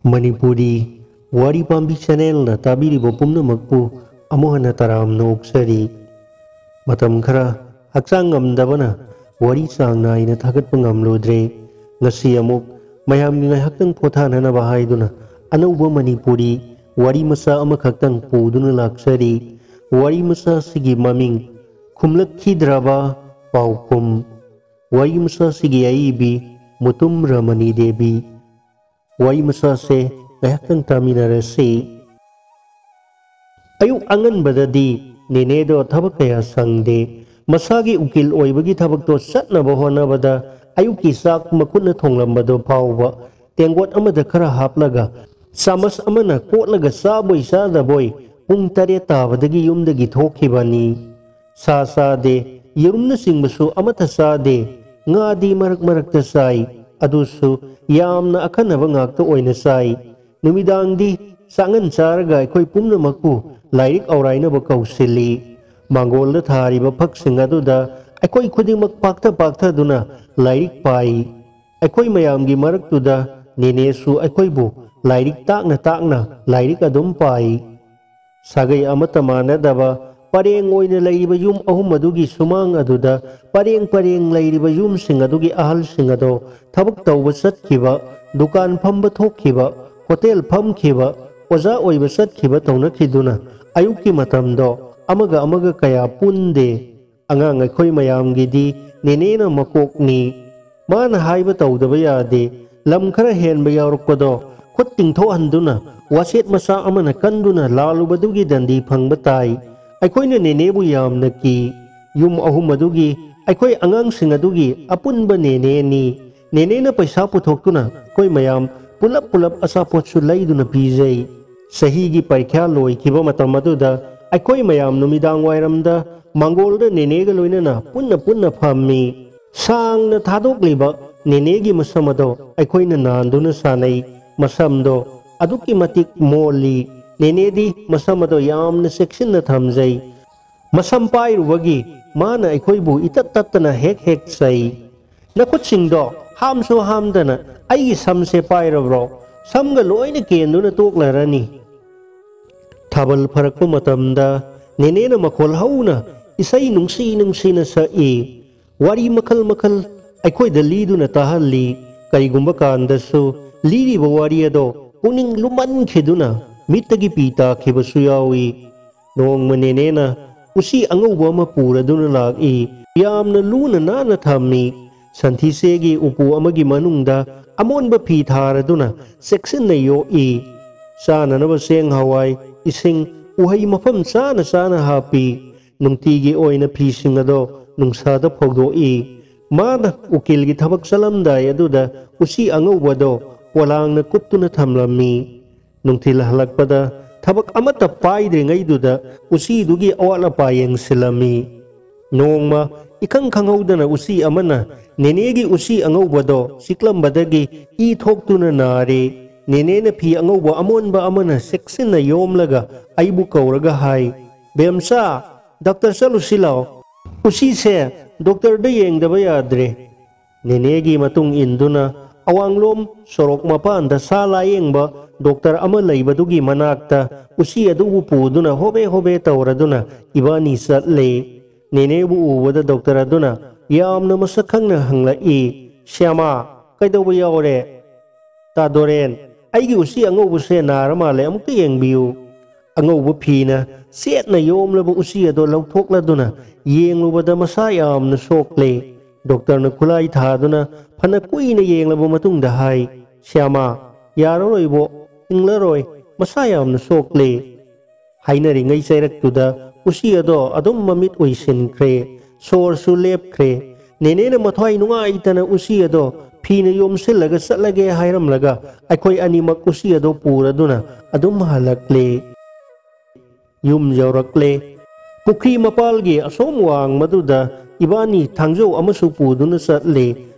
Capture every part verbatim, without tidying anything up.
ꯃꯅꯤꯄꯨꯔꯤ ꯋꯥꯔꯤ ꯄꯥꯝꯕꯤ ꯆꯦꯅꯦꯜꯅ ꯇꯥꯕꯤꯔꯤꯕ ꯄꯨꯝꯅꯃꯛꯄꯨ ꯑꯃꯨꯛ ꯍꯟꯅ ꯇꯔꯥꯝꯅ ꯑꯣꯛꯆꯔꯤ꯫ ꯃꯇꯝ ꯈꯔ ꯍꯛꯆꯥꯡ ꯉꯝꯗꯕꯅ ꯋꯥꯔꯤ ꯆꯥꯡ ꯅꯥꯏꯅ ꯊꯥꯒꯠꯄ ꯉꯝꯂꯨꯗ꯭ꯔꯦ꯫ ꯉꯁꯤ ꯑꯃꯨꯛ ꯃꯌꯥꯝꯒꯤ ꯉꯥꯏꯍꯥꯛꯇꯪ ꯄꯣꯊꯥꯅꯅꯕ ꯍꯥꯏꯗꯨꯅ ꯑꯅꯧꯕ ꯃꯅꯤꯄꯨꯔꯤ ꯋꯥꯔꯤ ꯃꯆꯥ ꯑꯃꯈꯛꯇꯪ ꯄꯨꯗꯨꯅ ꯂꯥꯛꯆꯔꯤ꯫ ꯋꯥꯔꯤ ꯃꯆꯥꯁꯤꯒꯤ ꯃꯃꯤꯡ ꯈꯨꯝꯂꯛꯈꯤꯗ꯭ꯔꯕ ꯄꯥꯎꯈꯨꯝ꯫ ꯋꯥꯔꯤ ꯃꯆꯥꯁꯤꯒꯤ ꯑꯏꯕꯤ ꯃꯨꯇꯨꯝ ꯔꯃꯅꯤ ꯗꯦꯕꯤ꯫ ꯋꯥꯔꯤ ꯃꯆꯥꯁꯦ ꯉꯥꯏꯍꯥꯛꯇꯪ ꯇꯥꯃꯤꯟꯅꯔꯁꯤ꯫ ꯑꯌꯨꯛ ꯑꯉꯟꯕꯗꯗꯤ ꯅꯦꯅꯦꯗꯣ ꯊꯕꯛ ꯀꯌꯥ ꯁꯪꯗꯦ꯫ ꯃꯁꯥꯒꯤ ꯎꯀꯤꯜ ꯑꯣꯏꯕꯒꯤ ꯊꯕꯛꯇꯣ ꯆꯠꯅꯕ ꯍꯣꯠꯅꯕꯗ ꯑꯌꯨꯛꯀꯤ ꯆꯥꯛ ꯃꯈꯨꯠꯅ ꯊꯣꯡꯂꯝꯕꯗꯣ ꯐꯥꯎꯕ ꯇꯦꯡꯒꯣꯠ ꯑꯃꯗ ꯈꯔ ꯍꯥꯞꯂꯒ ꯆꯥꯃꯁ ꯑꯃꯅ ꯀꯣꯠꯂꯒ ꯆꯥꯕꯣꯏ ꯆꯥꯗꯕꯣꯏ ꯄꯨꯡ ꯇꯔꯦꯠ ꯇꯥꯕꯗꯒꯤ ꯌꯨꯝꯗꯒꯤ ꯊꯣꯛꯈꯤꯕꯅꯤ꯫ ꯁꯥ ꯆꯥꯗꯦ, ꯌꯦꯔꯨꯝꯅꯆꯤꯡꯕꯁꯨ ꯑꯃꯠꯇ ꯆꯥꯗꯦ꯫ ꯉꯥꯗꯤ ꯃꯔꯛ ꯃꯔꯛꯇ ꯆꯥꯏ, ꯑꯗꯨꯁꯨ ꯌꯥꯝꯅ ꯑꯈꯟꯅꯕ ꯉꯥꯛꯇ ꯑꯣꯏꯅ ꯆꯥꯏ꯫ ꯅꯨꯃꯤꯗꯥꯡꯗꯤ ꯆꯥꯉꯟ ꯆꯥꯔꯒ ꯑꯩꯈꯣꯏ ꯄꯨꯝꯅꯃꯛꯄꯨ ꯂꯥꯏꯔꯤꯛ ꯑꯧꯔꯥꯏꯅꯕ ꯀꯧꯁꯤꯜꯂꯤ꯫ ꯃꯥꯡꯒꯣꯜꯗ ꯊꯥꯔꯤꯕ ꯐꯛꯁꯤꯡ ꯑꯗꯨꯗ ꯑꯩꯈꯣꯏ ꯈꯨꯗꯤꯡꯃꯛ ꯄꯥꯛꯊ ꯄꯥꯛꯊꯗꯨꯅ ꯂꯥꯏꯔꯤꯛ ꯄꯥꯏ꯫ ꯑꯩꯈꯣꯏ ꯃꯌꯥꯝꯒꯤ ꯃꯔꯛꯇꯨꯗ ꯅꯦꯅꯦꯁꯨ ꯑꯩꯈꯣꯏꯕꯨ ꯂꯥꯏꯔꯤꯛ ꯇꯥꯛꯅ ꯇꯥꯛꯅ ꯂꯥꯏꯔꯤꯛ ꯑꯗꯨꯝ ꯄꯥꯏ꯫ ꯁꯥꯒꯩ ꯑꯃꯠꯇ ꯃꯥꯟꯅꯗꯕ ꯄꯔꯦꯡ ꯑꯣꯏꯅ ꯂꯩꯔꯤꯕ ꯌꯨꯝ ꯑꯍꯨꯝ ꯑꯗꯨꯒꯤ ꯁꯨꯃꯥꯡ ꯑꯗꯨꯗ ꯄꯔꯦꯡ ꯄꯔꯦꯡ ꯂꯩꯔꯤꯕ ꯌꯨꯝꯁꯤꯡ ꯑꯗꯨꯒꯤ ꯑꯍꯜꯁꯤꯡ ꯑꯗꯣ ꯊꯕꯛ ꯇꯧꯕ ꯆꯠꯈꯤꯕ, ꯗꯨꯀꯥꯟ ꯐꯝꯕ ꯊꯣꯛꯈꯤꯕ, ꯍꯣꯇꯦꯜ ꯐꯝꯈꯤꯕ, ꯑꯣꯖꯥ ꯑꯣꯏꯕ ꯆꯠꯈꯤꯕ ꯇꯧꯅꯈꯤꯗꯨꯅ ꯑꯌꯨꯛꯀꯤ ꯃꯇꯝꯗꯣ ꯑꯃꯒ ꯑꯃꯒ ꯀꯌꯥ ꯄꯨꯟꯗꯦ꯫ ꯑꯉꯥꯡ ꯑꯩꯈꯣꯏ ꯃꯌꯥꯝꯒꯤꯗꯤ ꯅꯦꯅꯦꯅ ꯃꯀꯣꯛꯅꯤ꯫ ꯃꯥꯅ ꯍꯥꯏꯕ ꯇꯧꯗꯕ ꯌꯥꯗꯦ꯫ ꯂꯝ ꯈꯔ ꯍꯦꯟꯕ ꯌꯥꯎꯔꯛꯄꯗꯣ ꯈꯨꯠ ꯇꯤꯡꯊꯣꯛꯍꯟꯗꯨꯅ ꯋꯥꯁꯦꯠ ꯃꯆꯥ ꯑꯃꯅ ꯀꯟꯗꯨꯅ ꯂꯥꯜꯂꯨꯕꯗꯨꯒꯤ ꯗꯟꯗꯤ ꯐꯪꯕ ꯇꯥꯏ꯫ ꯑꯩꯈꯣꯏꯅ ꯅꯦꯅꯦꯕꯨ ꯌꯥꯝꯅ ꯀꯤ꯫ ꯌꯨꯝ ꯑꯍꯨꯝ ꯑꯗꯨꯒꯤ ꯑꯩꯈꯣꯏ ꯑꯉꯥꯡꯁꯤꯡ ꯑꯗꯨꯒꯤ ꯑꯄꯨꯟꯕ ꯅꯦꯅꯦꯅꯤ꯫ ꯅꯦꯅꯦꯅ ꯄꯩꯁꯥ ꯄꯨꯊꯣꯛꯇꯨꯅ ꯑꯩꯈꯣꯏ ꯃꯌꯥꯝ ꯄꯨꯂꯞ ꯄꯨꯂꯞ ꯑꯆꯥꯄꯣꯠꯁꯨ ꯂꯩꯗꯨꯅ ꯄꯤꯖꯩ꯫ ꯆꯍꯤꯒꯤ ꯄꯔꯤꯈ꯭ꯌꯥ ꯂꯣꯏꯈꯤꯕ ꯃꯇꯝ ꯑꯗꯨꯗ ꯑꯩꯈꯣꯏ ꯃꯌꯥꯝ ꯅꯨꯃꯤꯗꯥꯡ ꯋꯥꯏꯔꯝꯗ ꯃꯥꯡꯒꯣꯜꯗ ꯅꯦꯅꯦꯒ ꯂꯣꯏꯅꯅ ꯄꯨꯟꯅ ꯄꯨꯟꯅ ꯐꯝꯃꯤ꯫ ꯁꯥꯡꯅ ꯊꯥꯗꯣꯛꯂꯤꯕ ꯅꯦꯅꯦꯒꯤ ꯃꯁꯝ ꯑꯗꯣ ꯑꯩꯈꯣꯏꯅ ꯅꯥꯟꯗꯨꯅ ꯁꯥꯟꯅꯩ꯫ ꯃꯁꯝꯗꯣ ꯑꯗꯨꯛꯀꯤ ꯃꯇꯤꯛ ꯃꯣꯜꯂꯤ꯫ ꯅꯦꯅꯦꯗꯤ ꯃꯁꯝ ꯑꯗꯣ ꯌꯥꯝꯅ ꯆꯦꯛꯁꯤꯟꯅ ꯊꯝꯖꯩ꯫ ꯃꯁꯝ ꯄꯥꯏꯔꯨꯕꯒꯤ ꯃꯥꯅ ꯑꯩꯈꯣꯏꯕꯨ ꯏꯇꯠ ꯇꯠꯇꯅ ꯍꯦꯛ ꯍꯦꯛ ꯆꯩ꯫ "ꯅꯈꯨꯠꯁꯤꯡꯗꯣ ꯍꯥꯝꯁꯨ ꯍꯥꯝꯗꯅ ꯑꯩꯒꯤ ꯁꯝꯁꯦ ꯄꯥꯏꯔꯕ꯭ꯔꯣ? ꯁꯝꯒ ꯂꯣꯏꯅ ꯀꯦꯟꯗꯨꯅ ꯇꯣꯛꯂꯔꯅꯤ꯫ ꯊꯥꯕꯜ ꯐꯔꯛꯄ ꯃꯇꯝꯗ ꯅꯦꯅꯦꯅ ꯃꯈꯣꯜ ꯍꯧꯅ ꯏꯁꯩ ꯅꯨꯡꯁꯤ ꯅꯨꯡꯁꯤꯅ ꯁꯛꯏ꯫ ꯋꯥꯔꯤ ꯃꯈꯜ ꯃꯈꯜ ꯑꯩꯈꯣꯏꯗ ꯂꯤꯗꯨꯅ ꯇꯥꯍꯜꯂꯤ꯫ ꯀꯔꯤꯒꯨꯝꯕ ꯀꯥꯟꯗꯁꯨ ꯂꯤꯔꯤꯕ ꯋꯥꯔꯤ ꯑꯗꯣ ꯄꯨꯛꯅꯤꯡ ꯂꯨꯝꯃꯟꯈꯤꯗꯨꯅ ꯃꯤꯠꯇꯒꯤ ꯄꯤ ꯇꯥꯈꯤꯕꯁꯨ ꯌꯥꯎꯏ꯫ ꯅꯣꯡꯃ ꯅꯦꯅꯦꯅ ꯎꯆꯤ ꯑꯉꯧꯕ ꯑꯃ ꯄꯨꯔꯗꯨꯅ ꯂꯥꯛꯏ꯫ ꯌꯥꯝꯅ ꯂꯨꯅ ꯅꯥꯟꯅ ꯊꯝꯃꯤ꯫ ꯁꯟꯊꯤꯁꯦꯒꯤ ꯎꯄꯨ ꯑꯃꯒꯤ ꯃꯅꯨꯡꯗ ꯑꯃꯣꯟꯕ ꯐꯤ ꯊꯥꯔꯗꯨꯅ ꯆꯦꯛꯁꯤꯟꯅ ꯌꯣꯛꯏ꯫ ꯆꯥꯅꯅꯕ ꯆꯦꯡ, ꯍꯋꯥꯏ, ꯏꯁꯤꯡ, ꯎꯍꯩ ꯃꯐꯝ ꯆꯥꯅ ꯆꯥꯅ ꯍꯥꯞꯄꯤ꯫ ꯅꯨꯡꯇꯤꯒꯤ ꯑꯣꯏꯅ ꯐꯤꯁꯤꯡ ꯑꯗꯣ ꯅꯨꯡꯁꯥꯗ ꯐꯧꯗꯣꯛꯏ꯫ ꯃꯥꯅ ꯎꯀꯤꯜꯒꯤ ꯊꯕꯛ ꯆꯠꯂꯝꯗꯥꯏ ꯑꯗꯨꯗ ꯎꯆꯤ ꯑꯉꯧꯕꯗꯣ ꯄꯣꯂꯥꯡꯅ ꯀꯨꯞꯇꯨꯅ ꯊꯝꯂꯝꯃꯤ꯫ ꯅꯨꯡꯊꯤꯜ ꯍꯜꯂꯛꯄꯗ ꯊꯕꯛ ꯑꯃꯠꯇ ꯄꯥꯏꯗ꯭ꯔꯤꯉꯩꯗꯨꯗ ꯎꯆꯤꯗꯨꯒꯤ ꯑꯋꯥꯠ ꯑꯄꯥ ꯌꯦꯡꯁꯤꯜꯂꯝꯃꯤ꯫ ꯅꯣꯡꯃ ꯏꯈꯪ ꯈꯪꯍꯧꯗꯅ ꯎꯆꯤ ꯑꯃꯅ ꯅꯦꯅꯦꯒꯤ ꯎꯆꯤ ꯑꯉꯧꯕꯗꯣ ꯆꯤꯛꯂꯝꯕꯗꯒꯤ ꯏ ꯊꯣꯛꯇꯨꯅ ꯅꯥꯔꯦ꯫ ꯅꯦꯅꯦꯅ ꯐꯤ ꯑꯉꯧꯕ ꯑꯃꯣꯟꯕ ꯑꯃꯅ ꯆꯦꯛꯁꯤꯟꯅ ꯌꯣꯝꯂꯒ ꯑꯩꯕꯨ ꯀꯧꯔꯒ ꯍꯥꯏ, "ꯕꯦꯝꯆꯥ, ꯗꯥꯛꯇꯔ ꯆꯠꯂꯨꯁꯤ ꯂꯥꯎ꯫ ꯎꯆꯤꯁꯦ ꯗꯣꯛꯇꯔꯗ ꯌꯦꯡꯗꯕ ꯌꯥꯗ꯭ꯔꯦ"꯫ ꯅꯦꯅꯦꯒꯤ ꯃꯇꯨꯡ ꯏꯟꯗꯨꯅ ꯑꯋꯥꯡꯂꯣꯝ ꯁꯣꯔꯣꯛ ꯃꯄꯥꯟꯗ ꯁꯥ ꯂꯥꯌꯦꯡꯕ ꯗꯣꯛꯇꯔ ꯑꯃ ꯂꯩꯕꯗꯨꯒꯤ ꯃꯅꯥꯛꯇ ꯎꯆꯤ ꯑꯗꯨꯕꯨ ꯄꯨꯗꯨꯅ ꯍꯣꯕꯦ ꯍꯣꯕꯦ ꯇꯧꯔꯗꯨꯅ ꯏꯕꯥꯅꯤ ꯆꯠꯂꯦ꯫ ꯅꯦꯅꯦꯕꯨ ꯎꯕꯗ ꯗꯣꯛꯇꯔ ꯑꯗꯨꯅ ꯌꯥꯝꯅ ꯃꯁꯛ ꯈꯪꯅ ꯍꯪꯂꯛꯏ, "ꯁ꯭ꯌꯥꯃꯥ, ꯀꯩꯗꯧꯕ ꯌꯥꯎꯔꯦ?" "ꯇꯥ ꯗꯣꯔꯦꯟ, ꯑꯩꯒꯤ ꯎꯆꯤ ꯑꯉꯧꯕꯁꯦ ꯅꯥꯔ ꯃꯥꯜꯂꯦ, ꯑꯃꯨꯛꯇ ꯌꯦꯡꯕꯤꯌꯨ"꯫ ꯑꯉꯧꯕ ꯐꯤꯅ ꯆꯦꯠꯅ ꯌꯣꯝꯂꯕ ꯎꯆꯤ ꯑꯗꯣ ꯂꯧꯊꯣꯛꯂꯗꯨꯅ ꯌꯦꯡꯂꯨꯕꯗ ꯃꯁꯥ ꯌꯥꯝꯅ ꯁꯣꯛꯂꯦ꯫ ꯗꯣꯛꯇꯔꯅ ꯈꯨꯠꯂꯥꯏ ꯊꯥꯗꯨꯅ ꯐꯅ ꯀꯨꯏꯅ ꯌꯦꯡꯂꯕ ꯃꯇꯨꯡꯗ ꯍꯥꯏ, "ꯁ꯭ꯌꯥꯃꯥ, ꯌꯥꯔꯔꯣꯏꯕꯣ, ꯍꯤꯡꯂꯔꯣꯏ, ꯃꯁꯥ ꯌꯥꯝꯅ ꯁꯣꯛꯂꯦ"꯫ ꯍꯥꯏꯅꯔꯤꯉꯩ ꯆꯩꯔꯛꯇꯨꯗ ꯎꯆꯤ ꯑꯗꯣ ꯑꯗꯨꯝ ꯃꯃꯤꯠ ꯎꯏꯁꯤꯟꯈ꯭ꯔꯦ, ꯁꯣꯔꯁꯨ ꯂꯦꯞꯈ꯭ꯔꯦ꯫ ꯅꯦꯅꯦꯅ ꯃꯊ꯭ꯋꯥꯏ ꯅꯨꯡꯉꯥꯏꯇꯅ ꯎꯆꯤ ꯑꯗꯣ ꯐꯤꯅ ꯌꯣꯝꯁꯤꯜꯂꯒ ꯆꯠꯂꯒꯦ ꯍꯥꯏꯔꯝꯂꯒ ꯑꯩꯈꯣꯏ ꯑꯅꯤꯃꯛ ꯎꯆꯤ ꯑꯗꯣ ꯄꯨꯔꯗꯨꯅ ꯑꯗꯨꯝ ꯍꯜꯂꯛꯂꯦ꯫ ꯌꯨꯝ ꯌꯧꯔꯛꯂꯦ꯫ ꯄꯨꯈ꯭ꯔꯤ ꯃꯄꯥꯜꯒꯤ ꯑꯁꯣꯝ ꯋꯥꯡꯃꯗꯨꯗ ꯏꯕꯥꯅꯤ ꯊꯥꯡꯖꯧ ꯑꯃꯁꯨ ꯄꯨꯗꯨꯅ ꯆꯠꯂꯦ꯫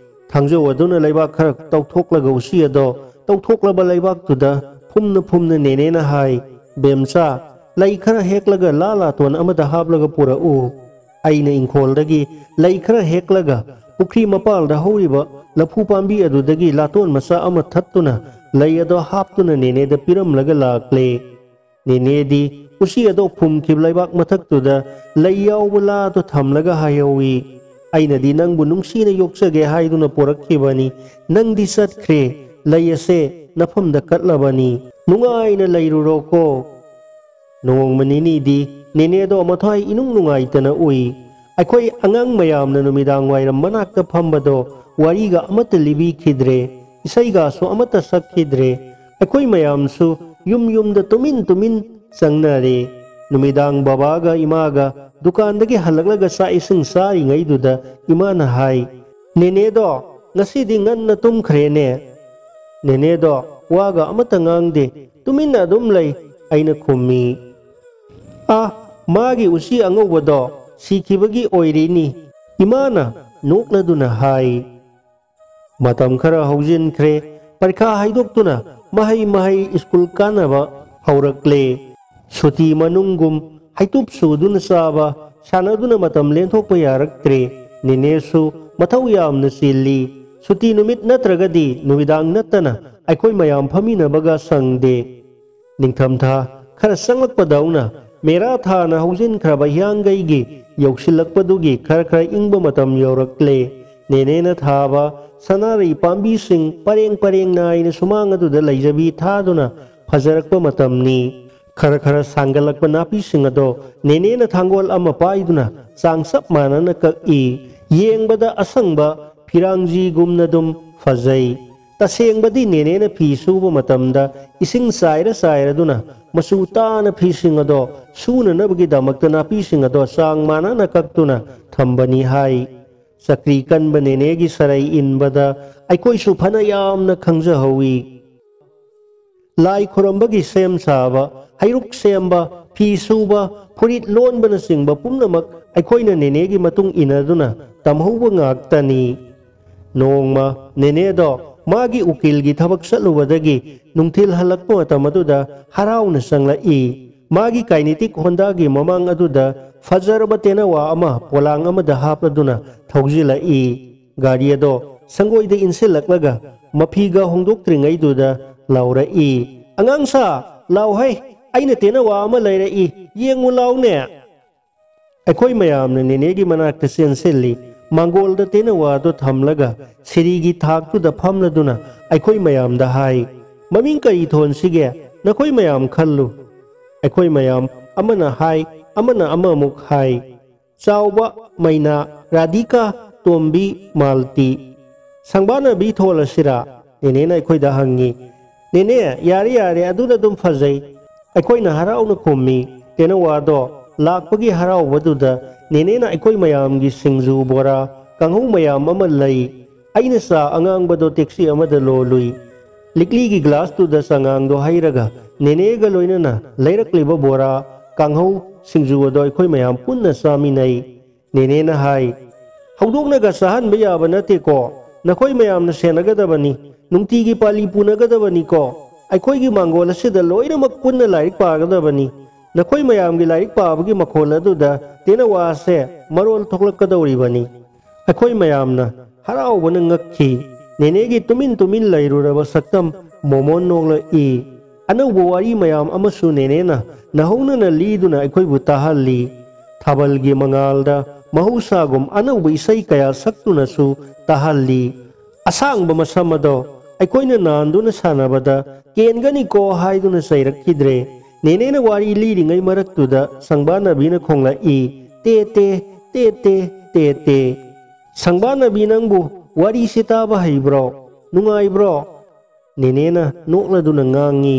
ꯊꯥꯡꯖꯧ ꯑꯗꯨꯅ ꯂꯩꯕꯥꯛ ꯈꯔ ꯇꯧꯊꯣꯛꯂꯒ ꯎꯆꯤ ꯑꯗꯣ ꯇꯧꯊꯣꯛꯂꯕ ꯂꯩꯕꯥꯛꯇꯨꯗ ꯐꯨꯝꯅ ꯐꯨꯝꯅ ꯅꯦꯅꯦꯅ ꯍꯥꯏ, "ꯕꯦꯝꯆꯥ, ꯂꯩ ꯈꯔ ꯍꯦꯛꯂꯒ ꯂꯥ ꯂꯥꯇꯣꯟ ꯑꯃꯗ ꯍꯥꯞꯂꯒ ꯄꯨꯔꯛꯎ"꯫ ꯑꯩꯅ ꯏꯪꯈꯣꯜꯗꯒꯤ ꯂꯩ ꯈꯔ ꯍꯦꯛꯂꯒ ꯄꯨꯈ꯭ꯔꯤ ꯃꯄꯥꯜꯗ ꯍꯧꯔꯤꯕ ꯂꯐꯨ ꯄꯥꯝꯕꯤ ꯑꯗꯨꯗꯒꯤ ꯂꯥꯇꯣꯟ ꯃꯆꯥ ꯑꯃ ꯊꯠꯇꯨꯅ ꯂꯩ ꯑꯗꯣ ꯍꯥꯞꯇꯨꯅ ꯅꯦꯅꯦꯗ ꯄꯤꯔꯝꯂꯒ ꯂꯥꯛꯂꯦ꯫ ꯅꯦꯅꯦꯗꯤ ꯎꯆꯤ ꯑꯗꯣ ꯐꯨꯝꯈꯤꯕ ꯂꯩꯕꯥꯛ ꯃꯊꯛꯇꯨꯗ ꯂꯩ ꯌꯥꯎꯕ ꯂꯥꯗꯣ ꯊꯝꯂꯒ ꯍꯥꯏꯍꯧꯏ, "ꯑꯩꯅꯗꯤ ꯅꯪꯕꯨ ꯅꯨꯡꯁꯤꯅ ꯌꯣꯛꯆꯒꯦ ꯍꯥꯏꯗꯨꯅ ꯄꯣꯔꯛꯈꯤꯕꯅꯤ꯫ ꯅꯪꯗꯤ ꯆꯠꯈ꯭ꯔꯦ꯫ ꯂꯩ ꯑꯁꯦ ꯅꯐꯝꯗ ꯀꯠꯂꯕꯅꯤ꯫ ꯅꯨꯡꯉꯥꯏꯅ ꯂꯩꯔꯨꯔꯣꯀꯣ"꯫ ꯅꯣꯡꯃ ꯅꯤꯅꯤꯗꯤ ꯅꯦꯅꯦꯗꯣ ꯃꯊ꯭ꯋꯥꯏ ꯏꯅꯨꯡ ꯅꯨꯡꯉꯥꯏꯇꯅ ꯎꯏ꯫ ꯑꯩꯈꯣꯏ ꯑꯉꯥꯡ ꯃꯌꯥꯝꯅ ꯅꯨꯃꯤꯗꯥꯡ ꯋꯥꯏꯔꯝ ꯃꯅꯥꯛꯇ ꯐꯝꯕꯗꯣ ꯋꯥꯔꯤꯒ ꯑꯃꯠꯇ ꯂꯤꯕꯤꯈꯤꯗ꯭ꯔꯦ, ꯏꯁꯩꯒꯁꯨ ꯑꯃꯠꯇ ꯁꯛꯈꯤꯗ꯭ꯔꯦ꯫ ꯑꯩꯈꯣꯏ ꯃꯌꯥꯝꯁꯨ ꯌꯨꯝ ꯌꯨꯝꯗ ꯇꯨꯃꯤꯟ ꯇꯨꯃꯤꯟ ꯆꯪꯅꯔꯦ꯫ ꯅꯨꯃꯤꯗꯥꯡ ꯕꯕꯥꯒ ꯏꯃꯥꯒ ꯗꯨꯀꯥꯟꯗꯒꯤ ꯍꯜꯂꯛꯂꯒ ꯆꯥꯛ ꯏꯁꯤꯡ ꯆꯥꯔꯤꯉꯩꯗꯨꯗ ꯏꯃꯥꯅ ꯍꯥꯏ, "ꯅꯦꯅꯦꯗꯣ ꯉꯁꯤꯗꯤ ꯉꯟꯅ ꯇꯨꯝꯈ꯭ꯔꯦꯅꯦ"꯫ ꯅꯦꯅꯦꯗꯣ ꯋꯥꯒ ꯑꯃꯠꯇ ꯉꯥꯡꯗꯦ, ꯇꯨꯃꯤꯟꯅ ꯑꯗꯨꯝ ꯂꯩ꯫ ꯑꯩꯅ ꯈꯨꯝꯃꯤ, "ꯑꯥ, ꯃꯥꯒꯤ ꯎꯆꯤ ꯑꯉꯧꯕꯗꯣ ꯁꯤꯈꯤꯕꯒꯤ ꯑꯣꯏꯔꯤꯅꯤ"꯫ ꯏꯃꯥꯅ ꯅꯣꯛꯂꯗꯨꯅ ꯍꯥꯏ꯫ ꯃꯇꯝ ꯈꯔ ꯍꯧꯖꯤꯟꯈ꯭ꯔꯦ꯫ ꯄꯔꯤꯈꯥ ꯍꯥꯏꯗꯣꯛꯇꯨꯅ ꯃꯍꯩ ꯃꯍꯩ ꯁ꯭ꯀꯨꯜ ꯀꯥꯅꯕ ꯍꯧꯔꯛꯂꯦ꯫ ꯁꯨꯇꯤ ꯃꯅꯨꯡꯒꯨꯝ ꯍꯩꯇꯨꯞ ꯁꯨꯗꯨꯅ ꯆꯥꯕ, ꯁꯥꯟꯅꯗꯨꯅ ꯃꯇꯝ ꯂꯦꯟꯊꯣꯛꯄ ꯌꯥꯔꯛꯇ꯭ꯔꯦ꯫ ꯅꯦꯅꯦꯁꯨ ꯃꯊꯧ ꯌꯥꯝꯅ ꯆꯤꯜꯂꯤ꯫ ꯁꯨꯇꯤ ꯅꯨꯃꯤꯠ ꯅꯠꯇ꯭ꯔꯒꯗꯤ ꯅꯨꯃꯤꯗꯥꯡ ꯅꯠꯇꯅ ꯑꯩꯈꯣꯏ ꯃꯌꯥꯝ ꯐꯝꯃꯤꯟꯅꯕꯒ ꯁꯪꯗꯦ꯫ ꯅꯤꯡꯊꯝꯊꯥ ꯈꯔ ꯆꯪꯂꯛꯄꯗꯧꯅ ꯃꯦꯔꯥ ꯊꯥꯅ ꯍꯧꯖꯤꯟꯈ꯭ꯔꯕ ꯍꯤꯌꯥꯡꯒꯩꯒꯤ ꯌꯧꯁꯤꯜꯂꯛꯄꯗꯨꯒꯤ ꯈꯔ ꯈꯔ ꯏꯪꯕ ꯃꯇꯝ ꯌꯧꯔꯛꯂꯦ꯫ ꯅꯦꯅꯦꯅ ꯊꯥꯕ ꯁꯅꯥꯔꯩ ꯄꯥꯝꯕꯤꯁꯤꯡ ꯄꯔꯦꯡ ꯄꯔꯦꯡ ꯅꯥꯏꯅ ꯁꯨꯃꯥꯡ ꯑꯗꯨꯗ ꯂꯩꯖꯕꯤ ꯊꯥꯗꯨꯅ ꯐꯖꯔꯛꯄ ꯃꯇꯝꯅꯤ꯫ ꯈꯔ ꯈꯔ ꯁꯥꯡꯒꯠꯂꯛꯄ ꯅꯥꯄꯤꯁꯤꯡ ꯑꯗꯣ ꯅꯦꯅꯦꯅ ꯊꯥꯡꯒꯣꯜ ꯑꯃ ꯄꯥꯏꯗꯨꯅ ꯆꯥꯡ ꯆꯞ ꯃꯥꯟꯅꯅ ꯀꯛꯏ꯫ ꯌꯦꯡꯕꯗ ꯑꯁꯪꯕ ꯐꯤꯔꯥꯡꯖꯤꯒꯨꯝꯅ ꯑꯗꯨꯝ ꯐꯖꯩ꯫ ꯇꯁꯦꯡꯕꯗꯤ ꯅꯦꯅꯦꯅ ꯐꯤ ꯁꯨꯕ ꯃꯇꯝꯗ ꯏꯁꯤꯡ ꯆꯥꯏꯔ ꯆꯥꯏꯔꯗꯨꯅ ꯃꯆꯨ ꯇꯥꯅ ꯐꯤꯁꯤꯡ ꯑꯗꯣ ꯁꯨꯅꯅꯕꯒꯤꯗꯃꯛꯇ ꯅꯥꯄꯤꯁꯤꯡ ꯑꯗꯣ ꯆꯥꯡ ꯃꯥꯟꯅꯅ ꯀꯛꯇꯨꯅ ꯊꯝꯕꯅꯤ ꯍꯥꯏ꯫ ꯆꯀ꯭ꯔꯤ ꯀꯟꯕ ꯅꯦꯅꯦꯒꯤ ꯁꯔꯩ ꯏꯟꯕꯗ ꯑꯩꯈꯣꯏꯁꯨ ꯐꯅ ꯌꯥꯝꯅ ꯈꯪꯖꯍꯧꯏ꯫ ꯂꯥꯏ ꯈꯨꯔꯝꯕꯒꯤ ꯁꯦꯝ ꯁꯥꯕ, ꯍꯩꯔꯨꯛ ꯁꯦꯝꯕ, ꯐꯤ ꯁꯨꯕ, ꯐꯨꯔꯤꯠ ꯂꯣꯟꯕꯅꯆꯤꯡꯕ ꯄꯨꯝꯅꯃꯛ ꯑꯩꯈꯣꯏꯅ ꯅꯦꯅꯦꯒꯤ ꯃꯇꯨꯡ ꯏꯟꯅꯗꯨꯅ ꯇꯝꯍꯧꯕ ꯉꯥꯛꯇꯅꯤ꯫ ꯅꯣꯡꯃ ꯅꯦꯅꯦꯗꯣ ꯃꯥꯒꯤ ꯎꯀꯤꯜꯒꯤ ꯊꯕꯛ ꯆꯠꯂꯨꯕꯗꯒꯤ ꯅꯨꯡꯊꯤꯜ ꯍꯜꯂꯛꯄ ꯃꯇꯝ ꯑꯗꯨꯗ ꯍꯔꯥꯎꯅ ꯆꯪꯂꯛꯏ꯫ ꯃꯥꯒꯤ ꯀꯥꯏꯅꯦꯇꯤꯛ ꯍꯣꯟꯗꯥꯒꯤ ꯃꯃꯥꯡ ꯑꯗꯨꯗ ꯐꯖꯔꯕ ꯇꯦꯅꯋꯥ ꯑꯃ ꯄꯣꯂꯥꯡ ꯑꯃꯗ ꯍꯥꯞꯂꯗꯨꯅ ꯊꯧꯖꯤꯜꯂꯛꯏ꯫ ꯒꯥꯔꯤ ꯑꯗꯣ ꯁꯪꯒꯣꯏꯗ ꯏꯟꯁꯤꯜꯂꯛꯂꯒ ꯃꯐꯤꯒ ꯍꯣꯡꯗꯣꯛꯇ꯭ꯔꯤꯉꯩꯗꯨꯗ ꯂꯥꯎꯔꯛꯏ, "ꯑꯉꯥꯡꯁꯥ, ꯂꯥꯎꯍꯩ, ꯑꯩꯅ ꯇꯦꯅꯋꯥ ꯑꯃ ꯂꯩꯔꯛꯏ, ꯌꯦꯡꯉꯨ ꯂꯥꯎꯅꯦ!" ꯑꯩꯈꯣꯏ ꯃꯌꯥꯝꯅ ꯅꯦꯅꯦꯒꯤ ꯃꯅꯥꯛꯇ ꯆꯦꯟꯁꯤꯜꯂꯤ꯫ ꯃꯥꯡꯒꯣꯜꯗ ꯇꯦꯅꯋꯥꯗꯣ ꯊꯝꯂꯒ ꯁꯤꯔꯤꯒꯤ ꯊꯥꯛꯇꯨꯗ ꯐꯝꯂꯗꯨꯅ ꯑꯩꯈꯣꯏ ꯃꯌꯥꯝꯗ ꯍꯥꯏ, "ꯃꯃꯤꯡ ꯀꯔꯤ ꯊꯣꯟꯁꯤꯒꯦ? ꯅꯈꯣꯏ ꯃꯌꯥꯝ ꯈꯜꯂꯨ꯫" ꯑꯩꯈꯣꯏ ꯃꯌꯥꯝ ꯑꯃꯅ ꯍꯥꯏ, ꯑꯃꯅ ꯑꯃꯃꯨꯛ ꯍꯥꯏ꯫ "ꯆꯥꯎꯕ, ꯃꯩꯅꯥ, ꯔꯥꯙꯤꯀꯥ, ꯇꯣꯝꯕꯤ, ꯃꯥꯜꯇꯤ, ꯁꯪꯕꯥꯅꯕꯤ ꯊꯣꯜꯂꯁꯤꯔꯥ?" ꯅꯦꯅꯦꯅ ꯑꯩꯈꯣꯏꯗ ꯍꯪꯉꯤ꯫ "ꯅꯦꯅꯦ, ꯌꯥꯔꯦ, ꯌꯥꯔꯦ, ꯑꯗꯨꯅ ꯑꯗꯨꯝ ꯐꯖꯩ", ꯑꯩꯈꯣꯏꯅ ꯍꯔꯥꯎꯅ ꯈꯨꯝꯃꯤ꯫ ꯇꯦꯅꯋꯥꯗꯣ ꯂꯥꯛꯄꯒꯤ ꯍꯔꯥꯎꯕꯗꯨꯗ ꯅꯦꯅꯦꯅ ꯑꯩꯈꯣꯏ ꯃꯌꯥꯝꯒꯤ ꯁꯤꯡꯖꯨ, ꯕꯣꯔꯥ, ꯀꯥꯡꯍꯧ ꯃꯌꯥꯝ ꯑꯃ ꯂꯩ꯫ ꯑꯩꯅ ꯆꯥ ꯑꯉꯥꯡꯕꯗꯣ ꯇꯦꯛꯁꯤ ꯑꯃꯗ ꯂꯣꯜꯂꯨꯏ꯫ ꯂꯤꯛꯂꯤꯒꯤ ꯒ꯭ꯂꯥꯁꯇꯨꯗ ꯆꯉꯥꯡꯗꯣ ꯍꯩꯔꯒ ꯅꯦꯅꯦꯒ ꯂꯣꯏꯅꯅ ꯂꯩꯔꯛꯂꯤꯕ ꯕꯣꯔꯥ, ꯀꯥꯡꯍꯧ, ꯁꯤꯡꯖꯨ ꯑꯗꯣ ꯑꯩꯈꯣꯏ ꯃꯌꯥꯝ ꯄꯨꯟꯅ ꯆꯥꯃꯤꯟꯅꯩ꯫ ꯅꯦꯅꯦꯅ ꯍꯥꯏ, "ꯍꯧꯗꯣꯛꯅꯒ ꯆꯥꯍꯟꯕ ꯌꯥꯕ ꯅꯠꯇꯦꯀꯣ, ꯅꯈꯣꯏ ꯃꯌꯥꯝꯅ ꯁꯦꯟꯅꯒꯗꯕꯅꯤ, ꯅꯨꯡꯇꯤꯒꯤ ꯄꯥꯂꯤ ꯄꯨꯅꯒꯗꯕꯅꯤꯀꯣ꯫ ꯑꯩꯈꯣꯏꯒꯤ ꯃꯥꯡꯒꯣꯜ ꯑꯁꯤꯗ ꯂꯣꯏꯅꯃꯛ ꯄꯨꯟꯅ ꯂꯥꯏꯔꯤꯛ ꯄꯥꯒꯗꯕꯅꯤ꯫ ꯅꯈꯣꯏ ꯃꯌꯥꯝꯒꯤ ꯂꯥꯏꯔꯤꯛ ꯄꯥꯕꯒꯤ ꯃꯈꯣꯜ ꯑꯗꯨꯗ ꯇꯦꯅꯋꯥꯁꯦ ꯃꯔꯣꯜ ꯊꯣꯛꯂꯛꯀꯗꯧꯔꯤꯕꯅꯤ꯫" ꯑꯩꯈꯣꯏ ꯃꯌꯥꯝꯅ ꯍꯔꯥꯎꯕꯅ ꯉꯛꯈꯤ꯫ ꯅꯦꯅꯦꯒꯤ ꯇꯨꯃꯤꯟ ꯇꯨꯃꯤꯟ ꯂꯩꯔꯨꯔꯕ ꯁꯛꯇꯝ ꯃꯣꯃꯣꯟ ꯅꯣꯛꯂꯛꯏ꯫ ꯑꯅꯧꯕ ꯋꯥꯔꯤ ꯃꯌꯥꯝ ꯑꯃꯁꯨ ꯅꯦꯅꯦꯅ ꯅꯍꯧꯅꯅ ꯂꯤꯗꯨꯅ ꯑꯩꯈꯣꯏꯕꯨ ꯇꯥꯍꯜꯂꯤ꯫ ꯊꯥꯕꯜꯒꯤ ꯃꯉꯥꯜꯗ ꯃꯍꯧꯁꯥꯒꯨꯝ ꯑꯅꯧꯕ ꯏꯁꯩ ꯀꯌꯥ ꯁꯛꯇꯨꯅꯁꯨ ꯇꯥꯍꯜꯂꯤ꯫ ꯑꯁꯥꯡꯕ ꯃꯁꯝ ꯑꯗꯣ ꯑꯩꯈꯣꯏꯅ ꯅꯥꯟꯗꯨꯅ ꯁꯥꯟꯅꯕꯗ ꯀꯦꯟꯒꯅꯤꯀꯣ ꯍꯥꯏꯗꯨꯅ ꯆꯩꯔꯛꯈꯤꯗ꯭ꯔꯦ꯫ ꯅꯦꯅꯦꯅ ꯋꯥꯔꯤ ꯂꯤꯔꯤꯉꯩ ꯃꯔꯛꯇꯨꯗ ꯁꯪꯕꯥꯅꯕꯤꯅ ꯈꯣꯡꯂꯛꯏ, "ꯇꯦ ꯇꯦ, ꯇꯦ ꯇꯦ, ꯇꯦ ꯇꯦ"꯫ "ꯁꯪꯕꯥꯅꯕꯤ, ꯅꯪꯕꯨ ꯋꯥꯔꯤꯁꯤ ꯇꯥꯕ ꯍꯩꯕ꯭ꯔꯣ? ꯅꯨꯡꯉꯥꯏꯕ꯭ꯔꯣ?" ꯅꯦꯅꯦꯅ ꯅꯣꯛꯂꯗꯨꯅ ꯉꯥꯡꯉꯤ꯫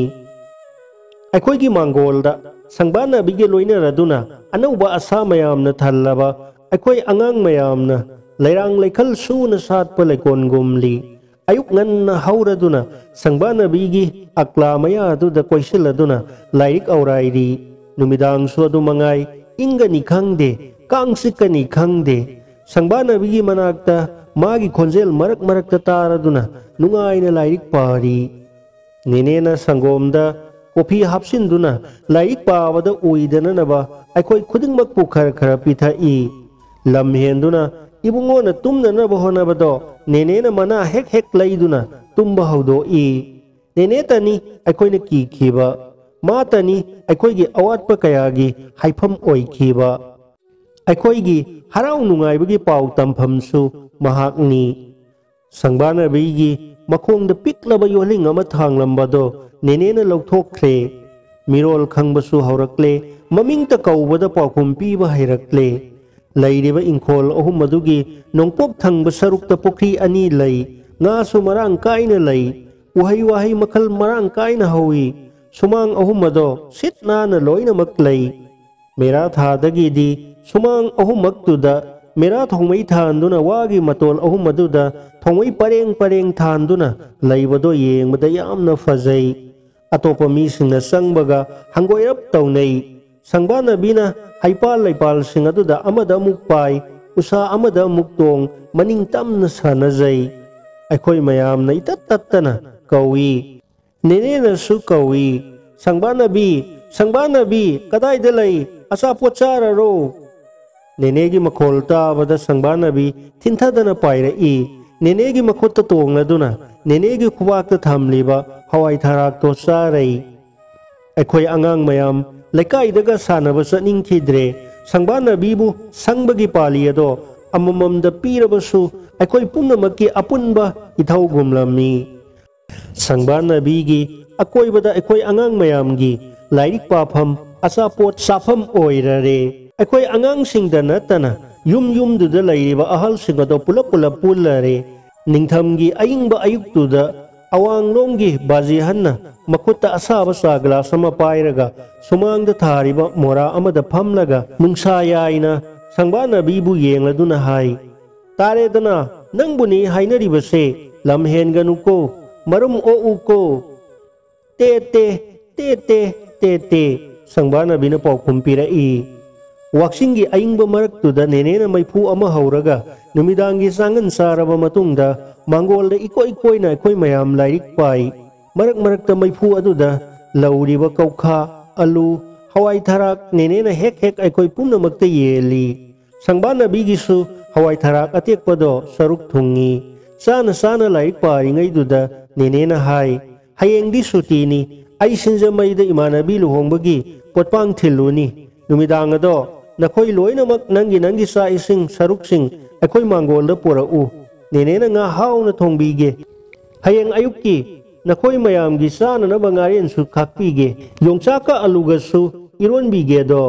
ꯑꯩꯈꯣꯏꯒꯤ ꯃꯥꯡꯒꯣꯜꯗ ꯁꯪꯕꯥꯅꯕꯤꯒ ꯂꯣꯏꯅꯔꯗꯨꯅ ꯑꯅꯧꯕ ꯑꯁꯥ ꯃꯌꯥꯝꯅ ꯊꯜꯂꯕ ꯑꯩꯈꯣꯏ ꯑꯉꯥꯡ ꯃꯌꯥꯝꯅ ꯂꯩꯔꯥꯡ ꯂꯩꯈꯜ ꯁꯨꯅ ꯁꯥꯠꯄ ꯂꯩꯀꯣꯜꯒꯨꯝꯂꯤ꯫ ꯑꯌꯨꯛ ꯉꯟꯅ ꯍꯧꯔꯗꯨꯅ ꯁꯪꯕꯥꯅꯕꯤꯒꯤ ꯑꯀ꯭ꯂꯥ ꯃꯌꯥ ꯑꯗꯨꯗ ꯀꯣꯏꯁꯤꯜꯂꯗꯨꯅ ꯂꯥꯏꯔꯤꯛ ꯑꯧꯔꯥꯏꯔꯤ꯫ ꯅꯨꯃꯤꯗꯥꯡꯁꯨ ꯑꯗꯨ ꯃꯉꯥꯏ, ꯏꯪꯒꯅꯤ ꯈꯪꯗꯦ, ꯀꯥꯡ ꯆꯤꯛꯀꯅꯤ ꯈꯪꯗꯦ꯫ ꯁꯪꯕꯥꯅꯕꯤꯒꯤ ꯃꯅꯥꯛꯇ ꯃꯥꯒꯤ ꯈꯣꯟꯖꯦꯜ ꯃꯔꯛ ꯃꯔꯛꯇ ꯇꯥꯔꯗꯨꯅ ꯅꯨꯡꯉꯥꯏꯅ ꯂꯥꯏꯔꯤꯛ ꯄꯥꯔꯤ꯫ ꯅꯦꯅꯦꯅ ꯁꯪꯒꯣꯝꯗ ꯀꯣꯐꯤ ꯍꯥꯞꯆꯤꯟꯗꯨꯅ ꯂꯥꯏꯔꯤꯛ ꯄꯥꯕꯗ ꯑꯣꯏꯗꯅꯅꯕ ꯑꯩꯈꯣꯏ ꯈꯨꯗꯤꯡꯃꯛꯄꯨ ꯈꯔ ꯈꯔ ꯄꯤꯊꯛꯏ꯫ ꯂꯝ ꯍꯦꯟꯗꯨꯅ ꯏꯕꯨꯡꯉꯣꯅ ꯇꯨꯝꯅꯅꯕ ꯍꯣꯠꯅꯕꯗꯣ ꯅꯦꯅꯦꯅ ꯃꯅꯥ ꯍꯦꯛ ꯍꯦꯛ ꯂꯩꯗꯨꯅ ꯇꯨꯝꯕ ꯍꯧꯗꯣꯛꯏ꯫ ꯅꯦꯅꯦꯇꯅꯤ ꯑꯩꯈꯣꯏꯅ ꯀꯤꯈꯤꯕ, ꯃꯥꯇꯅꯤ ꯑꯩꯈꯣꯏꯒꯤ ꯑꯋꯥꯠꯄ ꯀꯌꯥꯒꯤ ꯍꯥꯏꯐꯝ ꯑꯣꯏꯈꯤꯕ꯫ ꯑꯩꯈꯣꯏꯒꯤ ꯍꯔꯥꯎ ꯅꯨꯡꯉꯥꯏꯕꯒꯤ ꯄꯥꯎ ꯇꯝꯐꯝꯁꯨ ꯃꯍꯥꯛꯅꯤ꯫ ꯁꯪꯕꯥꯅꯕꯤꯒꯤ ꯃꯈꯣꯡꯗ ꯄꯤꯛꯂꯕ ꯌꯣꯜꯂꯤꯡ ꯑꯃ ꯊꯥꯡꯂꯝꯕꯗꯣ ꯅꯦꯅꯦꯅ ꯂꯧꯊꯣꯛꯈ꯭ꯔꯦ꯫ ꯃꯤꯔꯣꯜ ꯈꯪꯕꯁꯨ ꯍꯧꯔꯛꯂꯦ, ꯃꯃꯤꯡꯇ ꯀꯧꯕꯗ ꯄꯥꯎꯈꯨꯝ ꯄꯤꯕ ꯍꯩꯔꯛꯂꯦ꯫ ꯂꯩꯔꯤꯕ ꯏꯪꯈꯣꯜ ꯑꯍꯨꯝ ꯑꯗꯨꯒꯤ ꯅꯣꯡꯄꯣꯛ ꯊꯪꯕ ꯁꯔꯨꯛꯇ ꯄꯨꯈ꯭ꯔꯤ ꯑꯅꯤ ꯂꯩ꯫ ꯉꯥꯁꯨ ꯃꯔꯥꯡ ꯀꯥꯏꯅ ꯂꯩ꯫ ꯎꯍꯩ ꯋꯥꯍꯩ ꯃꯈꯜ ꯃꯔꯥꯡ ꯀꯥꯏꯅ ꯍꯧꯏ꯫ ꯁꯨꯃꯥꯡ ꯑꯍꯨꯝ ꯑꯗꯣ ꯁꯤꯠ ꯅꯥꯟꯅ ꯂꯣꯏꯅꯃꯛ ꯂꯩ꯫ ꯃꯦꯔꯥ ꯊꯥꯗꯒꯤꯗꯤ ꯁꯨꯃꯥꯡ ꯑꯍꯨꯝꯃꯛꯇꯨꯗ ꯃꯦꯔꯥ ꯊꯣꯡꯃꯩ ꯊꯥꯟꯗꯨꯅ ꯋꯥꯒꯤ ꯃꯇꯣꯜ ꯑꯍꯨꯝ ꯑꯗꯨꯗ ꯊꯣꯡꯃꯩ ꯄꯔꯦꯡ ꯄꯔꯦꯡ ꯊꯥꯟꯗꯨꯅ ꯂꯩꯕꯗꯣ ꯌꯦꯡꯕꯗ ꯌꯥꯝꯅ ꯐꯖꯩ꯫ ꯑꯇꯣꯞꯄ ꯃꯤꯁꯤꯡꯅ ꯆꯪꯕꯒ ꯍꯪꯒꯣꯏꯔꯞ ꯇꯧꯅꯩ꯫ ꯁꯪꯕꯥꯅꯕꯤꯅ ꯍꯩꯄꯥꯜ ꯂꯩꯄꯥꯜꯁꯤꯡ ꯑꯗꯨꯗ ꯑꯃꯗ ꯑꯃꯨꯛ ꯄꯥꯏ, ꯎꯁꯥ ꯑꯃꯗ ꯑꯃꯨꯛ ꯇꯣꯡ, ꯃꯅꯤꯡ ꯇꯝꯅ ꯁꯥꯟꯅꯖꯩ꯫ ꯑꯩꯈꯣꯏ ꯃꯌꯥꯝꯅ ꯏꯇꯠ ꯇꯠꯇꯅ ꯀꯧꯏ꯫ ꯅꯦꯅꯦꯅꯁꯨ ꯀꯧꯏ, "ꯁꯪꯕꯥꯅꯕꯤ, ꯁꯪꯕꯥꯅꯕꯤ, ꯀꯗꯥꯏꯗ ꯂꯩ? ꯑꯆꯥꯄꯣꯠ ꯆꯥꯔꯔꯣ?" ꯅꯦꯅꯦꯒꯤ ꯃꯈꯣꯜ ꯇꯥꯕꯗ ꯁꯪꯕꯥꯅꯕꯤ ꯊꯤꯟꯊꯗꯅ ꯄꯥꯏꯔꯛꯏ꯫ ꯅꯦꯅꯦꯒꯤ ꯃꯈꯨꯠꯇ ꯇꯣꯡꯂꯗꯨꯅ ꯅꯦꯅꯦꯒꯤ ꯈꯨꯕꯥꯛꯇ ꯊꯝꯂꯤꯕ ꯍꯋꯥꯏ ꯊꯔꯥꯛꯇꯣ ꯆꯥꯔꯩ꯫ ꯑꯩꯈꯣꯏ ꯑꯉꯥꯡ ꯃꯌꯥꯝ ꯂꯩꯀꯥꯏꯗꯒ ꯁꯥꯟꯅꯕ ꯆꯠꯅꯤꯡꯈꯤꯗ꯭ꯔꯦ꯫ ꯁꯪꯕꯥꯅꯕꯤꯕꯨ ꯁꯪꯕꯒꯤ ꯄꯥꯂꯤ ꯑꯗꯣ ꯑꯃꯃꯝꯗ ꯄꯤꯔꯕꯁꯨ ꯑꯩꯈꯣꯏ ꯄꯨꯝꯅꯃꯛꯀꯤ ꯑꯄꯨꯟꯕ ꯏꯊꯧꯒꯨꯝꯂꯝꯃꯤ꯫ ꯁꯪꯕꯥꯅꯕꯤꯒꯤ ꯑꯀꯣꯏꯕꯗ ꯑꯩꯈꯣꯏ ꯑꯉꯥꯡ ꯃꯌꯥꯝꯒꯤ ꯂꯥꯏꯔꯤꯛ ꯄꯥꯐꯝ, ꯑꯆꯥꯄꯣꯠ ꯆꯥꯐꯝ ꯑꯣꯏꯔꯔꯦ꯫ ꯑꯩꯈꯣꯏ ꯑꯉꯥꯡꯁꯤꯡꯗ ꯅꯠꯇꯅ ꯌꯨꯝ ꯌꯨꯝꯗꯨꯗ ꯂꯩꯔꯤꯕ ꯑꯍꯜꯁꯤꯡ ꯑꯗꯣ ꯄꯨꯂꯞ ꯄꯨꯂꯞ ꯄꯨꯜꯂꯔꯦ꯫ ꯅꯤꯡꯊꯝꯒꯤ ꯑꯏꯪꯕ ꯑꯌꯨꯛꯇꯨꯗ ꯑꯋꯥꯡꯂꯣꯝꯒꯤ ꯕꯥꯖꯤꯍꯟꯅ ꯃꯈꯨꯠꯇ ꯑꯁꯥꯕ ꯆꯥ ꯒ꯭ꯂꯥꯁ ꯑꯃ ꯄꯥꯏꯔꯒ ꯁꯨꯃꯥꯡꯗ ꯊꯥꯔꯤꯕ ꯃꯣꯔꯥ ꯑꯃꯗ ꯐꯝꯂꯒ ꯅꯨꯡꯁꯥ ꯌꯥꯏꯅ ꯁꯪꯕꯥꯅꯕꯤꯕꯨ ꯌꯦꯡꯂꯗꯨꯅ ꯍꯥꯏ, "ꯇꯥꯔꯦꯗꯅ, ꯅꯪꯕꯨꯅꯤ ꯍꯥꯏꯅꯔꯤꯕꯁꯦ, ꯂꯝ ꯍꯦꯟꯒꯅꯨꯀꯣ, ꯃꯔꯨꯝ ꯑꯣꯛꯎꯀꯣ꯫ ꯇꯦ ꯇꯦ, ꯇꯦ ꯇꯦ, ꯇꯦ ꯇꯦ," ꯁꯪꯕꯥꯅꯕꯤꯅ ꯄꯥꯎꯈꯨꯝ ꯄꯤꯔꯛꯏ꯫ ꯋꯥꯛꯆꯤꯡꯒꯤ ꯑꯏꯪꯕ ꯃꯔꯛꯇꯨꯗ ꯅꯦꯅꯦꯅ ꯃꯩꯐꯨ ꯑꯃ ꯍꯧꯔꯒ ꯅꯨꯃꯤꯗꯥꯡꯒꯤ ꯆꯥꯡꯉꯟ ꯆꯥꯔꯕ ꯃꯇꯨꯡꯗ ꯃꯥꯡꯒꯣꯜꯗ ꯏꯀꯣꯏ ꯀꯣꯏꯅ ꯑꯩꯈꯣꯏ ꯃꯌꯥꯝ ꯂꯥꯏꯔꯤꯛ ꯄꯥꯏ꯫ ꯃꯔꯛ ꯃꯔꯛꯇ ꯃꯩꯐꯨ ꯑꯗꯨꯗ ꯂꯧꯔꯤꯕ ꯀꯧꯈꯥ, ꯑꯂꯨ, ꯍꯋꯥꯏ ꯊꯔꯥꯛ ꯅꯦꯅꯦꯅ ꯍꯦꯛ ꯍꯦꯛ ꯑꯩꯈꯣꯏ ꯄꯨꯝꯅꯃꯛꯇ ꯌꯦꯜꯂꯤ꯫ ꯁꯪꯕꯥꯅꯕꯤꯒꯤꯁꯨ ꯍꯋꯥꯏ ꯊꯔꯥꯛ ꯑꯇꯦꯛꯄꯗꯣ ꯁꯔꯨꯛ ꯊꯨꯡꯉꯤ꯫ ꯆꯥꯅ ꯆꯥꯅ ꯂꯥꯏꯔꯤꯛ ꯄꯥꯔꯤꯉꯩꯗꯨꯗ ꯅꯦꯅꯦꯅ ꯍꯥꯏ, "ꯍꯌꯦꯡꯗꯤ ꯁꯨꯇꯤꯅꯤ, ꯑꯩ ꯁꯤꯡꯖꯃꯩꯗ ꯏꯃꯥꯟꯅꯕꯤ ꯂꯨꯍꯣꯡꯕꯒꯤ ꯄꯣꯠꯄꯥꯡ ꯊꯤꯜꯂꯨꯅꯤ꯫ ꯅꯨꯃꯤꯗꯥꯡ ꯑꯗꯣ ꯅꯈꯣꯏ ꯂꯣꯏꯅꯃꯛ ꯅꯪꯒꯤ ꯅꯪꯒꯤ ꯆꯥꯛ ꯏꯁꯤꯡ ꯁꯔꯨꯛꯁꯤꯡ ꯑꯩꯈꯣꯏ ꯃꯥꯡꯒꯣꯜꯗ ꯄꯨꯔꯛꯎ꯫ ꯅꯦꯅꯦꯅ ꯉꯥ ꯍꯥꯎꯅ ꯊꯣꯡꯕꯤꯒꯦ꯫ ꯍꯌꯦꯡ ꯑꯌꯨꯛꯀꯤ ꯅꯈꯣꯏ ꯃꯌꯥꯝꯒꯤ ꯆꯥꯅꯅꯕ ꯉꯥꯔꯦꯟꯁꯨ ꯈꯥꯛꯄꯤꯒꯦ꯫ ꯌꯣꯡꯆꯥꯛꯀ ꯑꯂꯨꯒꯁꯨ ꯏꯔꯣꯟꯕꯤꯒꯦꯗꯣ"꯫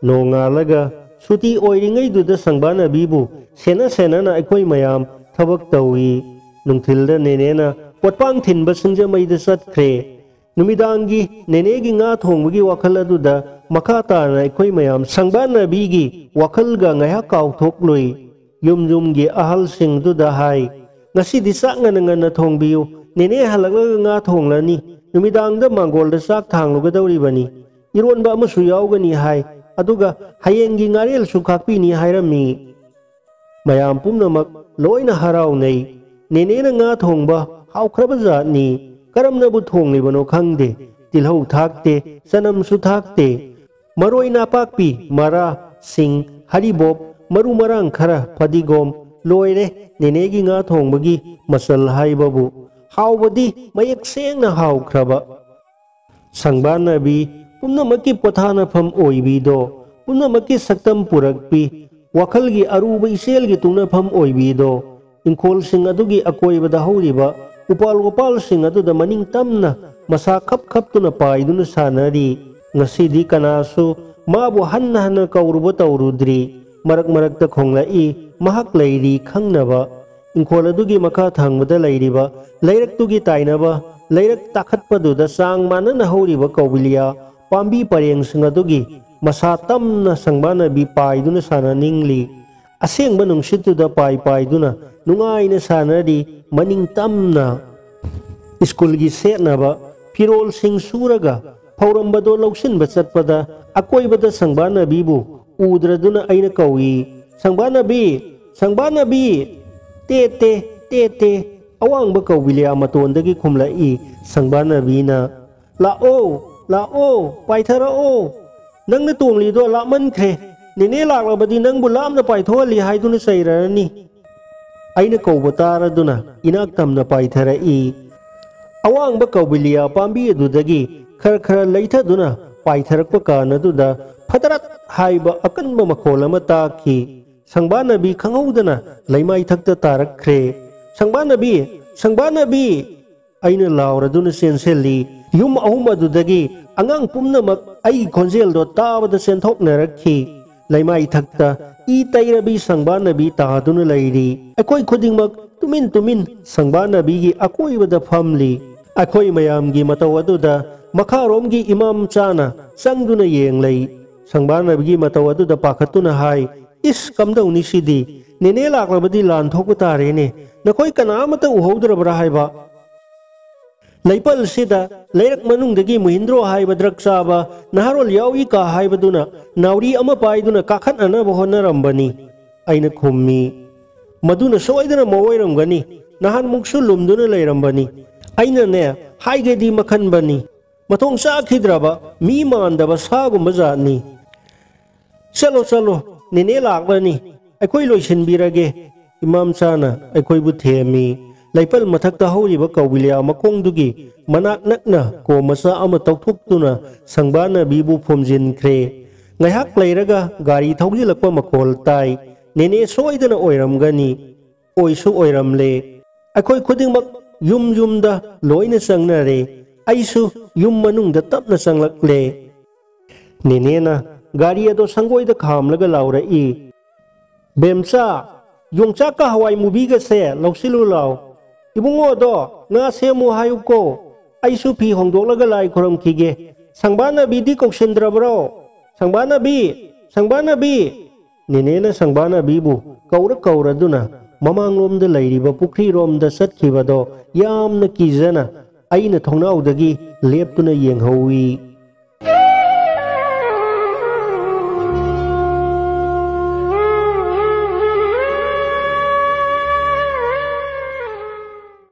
ꯅꯣꯡꯉꯥꯜꯂꯒ ꯁꯨꯇꯤ ꯑꯣꯏꯔꯤꯉꯩꯗꯨꯗ ꯁꯪꯕꯥꯅꯕꯤꯕꯨ ꯁꯦꯟꯅ ꯁꯦꯟꯅꯅ ꯑꯩꯈꯣꯏ ꯃꯌꯥꯝ ꯊꯕꯛ ꯇꯧꯏ꯫ ꯅꯨꯡꯊꯤꯜꯗ ꯅꯦꯅꯦꯅ ꯄꯣꯠꯄꯥꯡ ꯊꯤꯟꯕ ꯁꯤꯡꯖꯃꯩꯗ ꯆꯠꯈ꯭ꯔꯦ꯫ ꯅꯨꯃꯤꯗꯥꯡꯒꯤ ꯅꯦꯅꯦꯒꯤ ꯉꯥ ꯊꯣꯡꯕꯒꯤ ꯋꯥꯈꯜ ꯑꯗꯨꯗ ꯃꯈꯥ ꯇꯥꯅ ꯑꯩꯈꯣꯏ ꯃꯌꯥꯝ ꯁꯪꯕꯥꯅꯕꯤꯒꯤ ꯋꯥꯈꯜꯒ ꯉꯥꯏꯍꯥꯛ ꯀꯥꯎꯊꯣꯛꯂꯨꯏ꯫ ꯌꯨꯝ ꯌꯨꯝꯒꯤ ꯑꯍꯜꯁꯤꯡꯗꯨꯗ ꯍꯥꯏ, "ꯉꯁꯤꯗꯤ ꯆꯥꯛ ꯉꯟꯅ ꯉꯟꯅ ꯊꯣꯡꯕꯤꯌꯨ꯫ ꯅꯦꯅꯦ ꯍꯜꯂꯛꯂꯒ ꯉꯥ ꯊꯣꯡꯂꯅꯤ꯫ ꯅꯨꯃꯤꯗꯥꯡꯗ ꯃꯥꯡꯒꯣꯜꯗ ꯆꯥꯛ ꯊꯥꯡꯂꯨꯒꯗꯧꯔꯤꯕꯅꯤ꯫ ꯏꯔꯣꯟꯕ ꯑꯃꯁꯨ ꯌꯥꯎꯒꯅꯤ" ꯍꯥꯏ꯫ ꯑꯗꯨꯒ "ꯍꯌꯦꯡꯒꯤ ꯉꯥꯔꯦꯜꯁꯨ ꯈꯥꯛꯄꯤꯅꯤ" ꯍꯥꯏꯔꯝꯃꯤ꯫ ꯃꯌꯥꯝ ꯄꯨꯝꯅꯃꯛ ꯂꯣꯏꯅ ꯍꯔꯥꯎꯅꯩ꯫ ꯅꯦꯅꯦꯅ ꯉꯥ ꯊꯣꯡꯕ ꯍꯥꯎꯈ꯭ꯔꯕ ꯖꯥꯠꯅꯤ꯫ ꯀꯔꯝꯅꯕꯨ ꯊꯣꯡꯂꯤꯕꯅꯣ ꯈꯪꯗꯦ꯫ ꯇꯤꯜꯍꯧ ꯊꯥꯛꯇꯦ, ꯆꯅꯝꯁꯨ ꯊꯥꯛꯇꯦ꯫ ꯃꯔꯣꯏ ꯅꯥꯄꯥꯛꯄꯤ, ꯃꯔꯥ, ꯁꯤꯡ, ꯍꯔꯤꯕꯣꯞ, ꯃꯔꯨ ꯃꯔꯥꯡ ꯈꯔ, ꯐꯗꯤꯒꯣꯝ, ꯂꯣꯏꯔꯦ ꯅꯦꯅꯦꯒꯤ ꯉꯥ ꯊꯣꯡꯕꯒꯤ ꯃꯆꯜ ꯍꯥꯏꯕꯕꯨ꯫ ꯍꯥꯎꯕꯗꯤ ꯃꯌꯦꯛ ꯁꯦꯡꯅ ꯍꯥꯎꯈ꯭ꯔꯕ꯫ ꯁꯪꯕꯥꯅꯕꯤ ꯄꯨꯝꯅꯃꯛꯀꯤ ꯄꯣꯊꯥꯅꯐꯝ ꯑꯣꯏꯕꯤꯗꯣ, ꯄꯨꯝꯅꯃꯛꯀꯤ ꯁꯛꯇꯝ ꯄꯨꯔꯛꯄꯤ, ꯋꯥꯈꯜꯒꯤ ꯑꯔꯨꯕ ꯏꯆꯦꯜꯒꯤ ꯇꯨꯡꯅꯐꯝ ꯑꯣꯏꯕꯤꯗꯣ, ꯏꯪꯈꯣꯜꯁꯤꯡ ꯑꯗꯨꯒꯤ ꯑꯀꯣꯏꯕꯗ ꯍꯧꯔꯤꯕ ꯎꯄꯥꯜ ꯋꯥꯄꯥꯜꯁꯤꯡ ꯑꯗꯨꯗ ꯃꯅꯤꯡ ꯇꯝꯅ ꯃꯁꯥ ꯈꯞ ꯈꯞꯇꯨꯅ ꯄꯥꯏꯗꯨꯅ ꯁꯥꯟꯅꯔꯤ꯫ ꯉꯁꯤꯗꯤ ꯀꯅꯥꯁꯨ ꯃꯥꯕꯨ ꯍꯟꯅ ꯍꯟꯅ ꯀꯧꯔꯨꯕ ꯇꯧꯔꯨꯗ꯭ꯔꯤ꯫ ꯃꯔꯛ ꯃꯔꯛꯇ ꯈꯣꯡꯂꯛꯏ, ꯃꯍꯥꯛ ꯂꯩꯔꯤ ꯈꯪꯅꯕ꯫ ꯏꯪꯈꯣꯜ ꯑꯗꯨꯒꯤ ꯃꯈꯥ ꯊꯪꯕꯗ ꯂꯩꯔꯤꯕ ꯂꯩꯔꯛꯇꯨꯒꯤ ꯇꯥꯏꯅꯕ ꯂꯩꯔꯛ ꯇꯥꯈꯠꯄꯗꯨꯗ ꯆꯥꯡ ꯃꯥꯟꯅꯅ ꯍꯧꯔꯤꯕ ꯀꯧꯕꯤꯂꯤꯌꯥ ꯄꯥꯝꯕꯤ ꯄꯔꯦꯡꯁꯤꯡ ꯑꯗꯨꯒꯤ ꯃꯁꯥ ꯇꯝꯅ ꯁꯪꯕꯥꯅꯕꯤ ꯄꯥꯏꯗꯨꯅ ꯁꯥꯟꯅꯅꯤꯡꯂꯤ꯫ ꯑꯁꯦꯡꯕ ꯅꯨꯡꯁꯤꯠꯇꯨꯗ ꯄꯥꯏ ꯄꯥꯏꯗꯨꯅ ꯅꯨꯡꯉꯥꯏꯅ ꯁꯥꯟꯅꯔꯤ ꯃꯅꯤꯡ ꯇꯝꯅ꯫ ꯁ꯭ꯀꯨꯜꯒꯤ ꯁꯦꯠꯅꯕ ꯐꯤꯔꯣꯜꯁꯤꯡ ꯁꯨꯔꯒ ꯐꯧꯔꯝꯕꯗꯣ ꯂꯧꯁꯤꯟꯕ ꯆꯠꯄꯗ ꯑꯀꯣꯏꯕꯗ ꯁꯪꯕꯥꯅꯕꯤꯕꯨ ꯎꯗ꯭ꯔꯗꯨꯅ ꯑꯩꯅ ꯀꯧꯏ, "ꯁꯪꯕꯥꯅꯕꯤ! ꯁꯪꯕꯥꯅꯕꯤ!" "ꯇꯦ ꯇꯦ, ꯇꯦ ꯇꯦ!" ꯑꯋꯥꯡꯕ ꯀꯧꯕꯤꯂꯤꯌꯥ ꯃꯇꯣꯟꯗꯒꯤ ꯈꯨꯝꯂꯛꯏ ꯁꯪꯕꯥꯅꯕꯤꯅ꯫ "ꯂꯥꯛꯑꯣ, ꯂꯥꯛꯑꯣ, ꯄꯥꯏꯊꯔꯛꯑꯣ꯫ ꯅꯪꯅ ꯇꯣꯡꯂꯤꯗꯣ ꯂꯥꯞꯃꯟꯈ꯭ꯔꯦ꯫ "ꯅꯦꯅꯦ ꯂꯥꯛꯂꯕꯗꯤ ꯅꯪꯕꯨ ꯂꯥꯞꯅ ꯄꯥꯏꯊꯣꯛꯍꯜꯂꯤ" ꯍꯥꯏꯗꯨꯅ ꯆꯩꯔꯔꯅꯤ꯫ ꯑꯩꯅ ꯀꯧꯕ ꯇꯥꯔꯗꯨꯅ ꯏꯅꯥꯛ ꯇꯝꯅ ꯄꯥꯏꯊꯔꯛꯏ꯫ ꯑꯋꯥꯡꯕ ꯀꯧꯕꯤꯂꯤꯌꯥ ꯄꯥꯝꯕꯤ ꯑꯗꯨꯗꯒꯤ ꯈꯔ ꯈꯔ ꯂꯩꯊꯗꯨꯅ ꯄꯥꯏꯊꯔꯛꯄ ꯀꯥꯟ ꯑꯗꯨꯗ ꯐꯗꯔꯠ ꯍꯥꯏꯕ ꯑꯀꯟꯕ ꯃꯈꯣꯜ ꯑꯃ ꯇꯥꯈꯤ꯫ ꯁꯪꯕꯥꯅꯕꯤ ꯈꯪꯍꯧꯗꯅ ꯂꯩꯃꯥꯏꯊꯛꯇ ꯇꯥꯔꯛꯈ꯭ꯔꯦ꯫ "ꯁꯪꯕꯥꯅꯕꯤ! ꯁꯪꯕꯥꯅꯕꯤ!" ꯑꯩꯅ ꯂꯥꯎꯔꯗꯨꯅ ꯆꯦꯟꯁꯤꯜꯂꯤ꯫ ꯌꯨꯝ ꯑꯍꯨꯝ ꯑꯗꯨꯗꯒꯤ ꯑꯉꯥꯡ ꯄꯨꯝꯅꯃꯛ ꯑꯩꯒꯤ ꯈꯣꯟꯖꯦꯜꯗꯣ ꯇꯥꯕꯗ ꯆꯦꯟꯊꯣꯛꯅꯔꯛꯈꯤ꯫ ꯂꯩꯃꯥꯏꯊꯛꯇ ꯏ ꯇꯩꯔꯕꯤ ꯁꯪꯕꯥꯅꯕꯤ ꯇꯥꯗꯨꯅ ꯂꯩꯔꯤ꯫ ꯑꯩꯈꯣꯏ ꯈꯨꯗꯤꯡꯃꯛ ꯇꯨꯃꯤꯟ ꯇꯨꯃꯤꯟ ꯁꯪꯕꯥꯅꯕꯤꯒꯤ ꯑꯀꯣꯏꯕꯗ ꯐꯝꯂꯤ꯫ ꯑꯩꯈꯣꯏ ꯃꯌꯥꯝꯒꯤ ꯃꯇꯧ ꯑꯗꯨꯗ ꯃꯈꯥꯔꯣꯝꯒꯤ ꯏꯃꯥꯝꯆꯥꯅ ꯆꯪꯗꯨꯅ ꯌꯦꯡꯂꯩ꯫ ꯁꯪꯕꯥꯅꯕꯤꯒꯤ ꯃꯇꯧ ꯑꯗꯨꯗ ꯄꯥꯈꯠꯇꯨꯅ ꯍꯥꯏ, "ꯏꯁ, ꯀꯝꯗꯧꯅꯤ ꯁꯤꯗꯤ? ꯅꯦꯅꯦ ꯂꯥꯛꯂꯕꯗꯤ ꯂꯥꯟ ꯊꯣꯛꯄ ꯇꯥꯔꯦꯅꯦ꯫ ꯅꯈꯣꯏ ꯀꯅꯥ ꯑꯃꯠꯇ ꯎꯍꯧꯗ꯭ꯔꯕ꯭ꯔꯥ ꯍꯥꯏꯕ?" ꯂꯩꯄꯜꯁꯤꯗ ꯂꯩꯔꯛ ꯃꯅꯨꯡꯗꯒꯤ ꯃꯨꯍꯤꯟꯗ꯭ꯔꯣ ꯍꯥꯏꯕ ꯗ꯭ꯔꯒ ꯆꯥꯕ ꯅꯍꯥꯔꯣꯜ ꯌꯥꯎꯏ ꯀꯥ ꯍꯥꯏꯕꯗꯨꯅ ꯅꯥꯎꯔꯤ ꯑꯃ ꯄꯥꯏꯗꯨꯅ ꯀꯥꯈꯠꯅꯅꯕ ꯍꯣꯠꯅꯔꯝꯕꯅꯤ꯫ ꯑꯩꯅ ꯈꯨꯝꯃꯤ, "ꯃꯗꯨꯅ ꯁꯣꯏꯗꯅ ꯃꯑꯣꯏꯔꯝꯒꯅꯤ꯫ ꯅꯍꯥꯟꯃꯨꯛꯁꯨ ꯂꯨꯝꯗꯨꯅ ꯂꯩꯔꯝꯕꯅꯤ꯫ ꯑꯩꯅꯅꯦ, ꯍꯥꯏꯒꯦꯗꯤ ꯃꯈꯟꯕꯅꯤ꯫ ꯃꯊꯣꯡ ꯆꯥꯈꯤꯗ꯭ꯔꯕ, ꯃꯤ ꯃꯥꯟꯗꯕ ꯁꯥꯒꯨꯝꯕ ꯖꯥꯠꯅꯤ꯫ ꯆꯠꯂꯣ, ꯆꯠꯂꯣ, ꯅꯦꯅꯦ ꯂꯥꯛꯂꯅꯤ꯫ ꯑꯩꯈꯣꯏ ꯂꯣꯏꯁꯤꯟꯕꯤꯔꯒꯦ꯫" ꯏꯃꯥꯝꯆꯥꯅ ꯑꯩꯈꯣꯏꯕꯨ ꯊꯦꯝꯃꯤ꯫ ꯂꯩꯄꯜ ꯃꯊꯛꯇ ꯍꯧꯔꯤꯕ ꯀꯧꯕꯤꯂꯤꯌꯥ ꯃꯈꯣꯡꯗꯨꯒꯤ ꯃꯅꯥꯛ ꯅꯛꯅ ꯀꯣꯝ ꯃꯆꯥ ꯑꯃ ꯇꯧꯊꯣꯛꯇꯨꯅ ꯁꯪꯕꯥꯅꯕꯤꯕꯨ ꯐꯣꯝꯖꯤꯟꯈ꯭ꯔꯦ꯫ ꯉꯥꯏꯍꯥꯛ ꯂꯩꯔꯒ ꯒꯥꯔꯤ ꯊꯧꯖꯤꯜꯂꯛꯄ ꯃꯈꯣꯜ ꯇꯥꯏ꯫ ꯅꯦꯅꯦ ꯁꯣꯏꯗꯅ ꯑꯣꯏꯔꯝꯒꯅꯤ꯫ ꯑꯣꯏꯁꯨ ꯑꯣꯏꯔꯝꯂꯦ꯫ ꯑꯩꯈꯣꯏ ꯈꯨꯗꯤꯡꯃꯛ ꯌꯨꯝ ꯌꯨꯝꯗ ꯂꯣꯏꯅ ꯆꯪꯅꯔꯦ꯫ ꯑꯩꯁꯨ ꯌꯨꯝ ꯃꯅꯨꯡꯗ ꯇꯞꯅ ꯆꯪꯂꯛꯂꯦ꯫ ꯅꯦꯅꯦꯅ ꯒꯥꯔꯤ ꯑꯗꯣ ꯁꯪꯒꯣꯏꯗ ꯈꯥꯝꯂꯒ ꯂꯥꯎꯔꯛꯏ, "ꯕꯦꯝꯆꯥ, ꯌꯣꯡꯆꯥꯛꯀ ꯍꯋꯥꯏ ꯃꯨꯕꯤꯒꯁꯦ ꯂꯧꯁꯤꯜꯂꯨ ꯂꯥꯎ꯫ ꯏꯕꯨꯡꯉꯣꯗꯣ ꯉꯥ ꯁꯦꯝꯃꯨ ꯍꯥꯏꯌꯨꯀꯣ꯫ ꯑꯩꯁꯨ ꯐꯤ ꯍꯣꯡꯗꯣꯛꯂꯒ ꯂꯥꯏ ꯈꯨꯔꯝꯈꯤꯒꯦ꯫ ꯁꯪꯕꯥꯅꯕꯤꯗꯤ ꯀꯧꯁꯤꯟꯗ꯭ꯔꯕ꯭ꯔꯣ? ꯁꯪꯕꯥꯅꯕꯤ! ꯁꯪꯕꯥꯅꯕꯤ!" ꯅꯦꯅꯦꯅ ꯁꯪꯕꯥꯅꯕꯤꯕꯨ ꯀꯧꯔ ꯀꯧꯔꯗꯨꯅ ꯃꯃꯥꯡꯂꯣꯝꯗ ꯂꯩꯔꯤꯕ ꯄꯨꯈ꯭ꯔꯤꯔꯣꯝꯗ ꯆꯠꯈꯤꯕꯗꯣ ꯌꯥꯝꯅ ꯀꯤꯖꯅ ꯑꯩꯅ ꯊꯣꯡꯅꯥꯎꯗꯒꯤ ꯂꯦꯞꯇꯨꯅ ꯌꯦꯡꯍꯧꯏ꯫